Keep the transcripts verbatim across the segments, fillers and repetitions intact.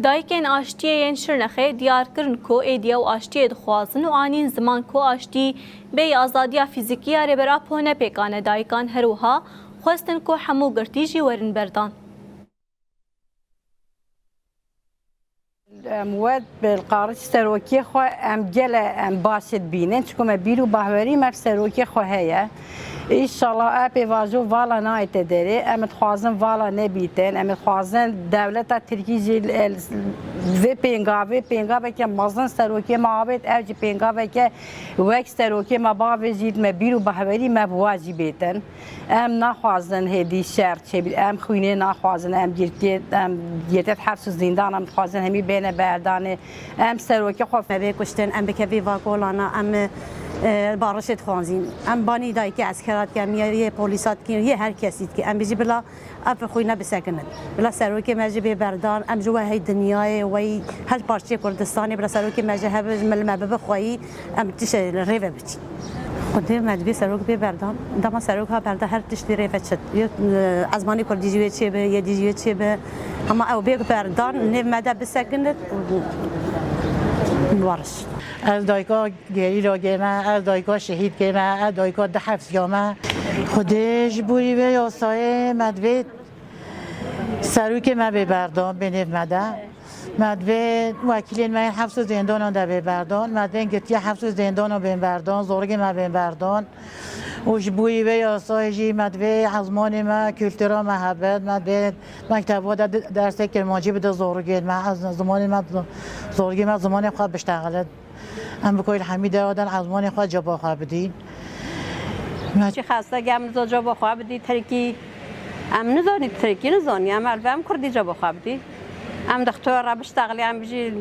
Dayikên Aştiyê yên Şirnexê diyar kirin ku êdî ew aştiyê dixwazin û anîn ziman ku aştî bêyî azadiya fîzîkî ya Rêber Apo ne pêkan e. Dayikan her wiha xwestin ku hemû girtî jî werin berdan. Em wet bi qarij serokê xwe em gele em başê dibînin, çiku me bîr û bahwerî me bi serokê xwe heye. Înşallah e pêvajo vala nayête derê. Em dixwazin vala nebîtin. Em dixwazin dewleta Tirkî jî li, li vê pêngavê, pêngaveke mezin serokê me avêt, ev jî pêngaveke wek serokê me bavêjît, me bîr û bahwerî me bi wa jî bêtin. Em naxwazin hêdî şer çêbî, em xwînê naxwazin, em girtiyê, em girtiyê hefs û zîndan, em dixwazin hemî bêne berdanê. Em serokê xwe Me bê kuştin, em bikevî vakolana, em, e, barişê dixwazîn. Em banî dayikê eskera dikin, yê, yê polîsa dikin, yê her kesî dikin. Em bijî bila ev xwîne bisekinin. Bila serokê me jî bê berdan, em ji we hey dinyayê, wey her parçeyê Kurdistanê, bila serokê me jî hebe, ji me, me bibe xweyî, em tişe li rê ve biçîn. Xwedê me dibê serok bê berdan. Dema serok ha berda her tiştî rê ve çit. Yê, e, ezmanê kurdî jî wê çêbe, yê dî jî wê çêbe. Hema ew bê berdan, nêv me de bisekinit û wariş. Ez dayika gerîlagê me, ez dayika şehîdkê me, ez dayika du hefsiya me. Xwedê ji borî vê yasayê me divê serokê me bê berdan, bê nêv me de. Me divê wekîlên me yên hefs û zêndanan de bê berdan, me divê girtiya hefs û zêndanan bên berdan, zorgê me bên berdan. Û ji borî vê yasayê jî me divê ezmanê me, kultura me hebin, me divê mekteba de di-, dersê kirmancî bide zorgên me, ez zimanê me, zorgê me zimanê xwe biştexilin. Em bi ku li hemî dewa de li ezmanê xwe ceba xwe bidîn. Me Çi xasta ge em nizo ceba xwe bidî tirkî. Em nizanî tirkî nizanî. Em elbe em kurdî ceba xwe bidî. Em dixtora biştexlî, em bijî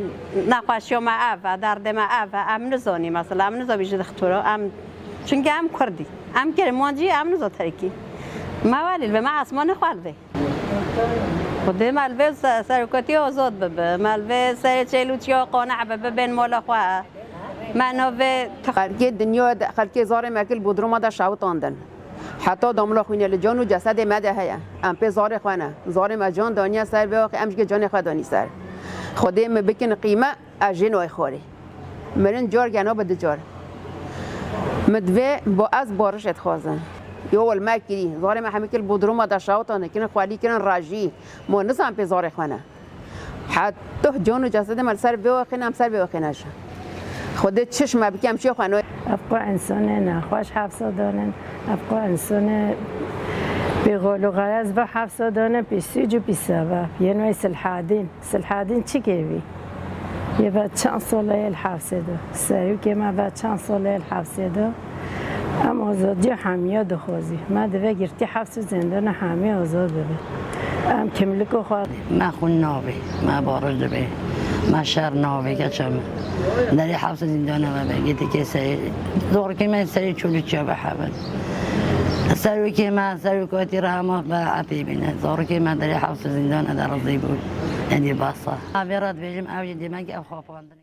nexweşiya me ev e, derdê me ev e. Em nizanî mesela, em nizanî bijî dixtora. Em, çunke em kurdî. Em kirmancî, em nizo tirkî. Me welî li vê, me esmanê xwe li vê. Xwedê me li vê se-, serokatî azad bibe. Me li vê serê çêlûçiya qaneh bibe, bên mala xwe. Me navê Xelkê dinya de, xelkê zarê me kil Bodruma de şewitandin. Heta damla xwînê li can û cesedê me de heye. Em pê zarê xwe ne. Zarê me can daniye ser vê axê, em jî canê xwe danî ser. Xwedê me bikin qîme, ez jê nayê xwarê. Mirin car gena bi du car. Min divê bo ez barişê dixwazim. Yo wil me kirî. Zarê me hemî kil Bodruma de şewitandin, kirin xwelî, kirin rajî. Ma nizan pê zarê xwe ne. Heta can û cesedê me li ser vê wexê ne, em ser vê wexê ne jî. Xwedê çiş me bike, em çê xwe nayê. Ev qo insonê nexweş hefsa danin, ev qo insonê pê xol û xerez ve hefsa danin, pê sûc û pê sebeb. Yên wê Silhadîn. Silhadîn çi kevî? Yê ve çend sal e li hefsê de. Serokê me ve çend sal e li hefsê de. Em azadiya hemiya dixwazî. Me divê girtî hefs û zindana hemiya azad bibe. Em kimlika xwe Me xwîn nabê, me bariş dibê, me şer nabê, keça min. Derê hewsa zîndana me be, gêtikê serê, zorkê me serê çolî çiya be hebin. Serokê me, serokatî rehema be epê bîne. Zorkê me derê hewsa zîndana de rizî bû. Êdî basa. Avê re dibêjim, ew jî demek ev xapandin.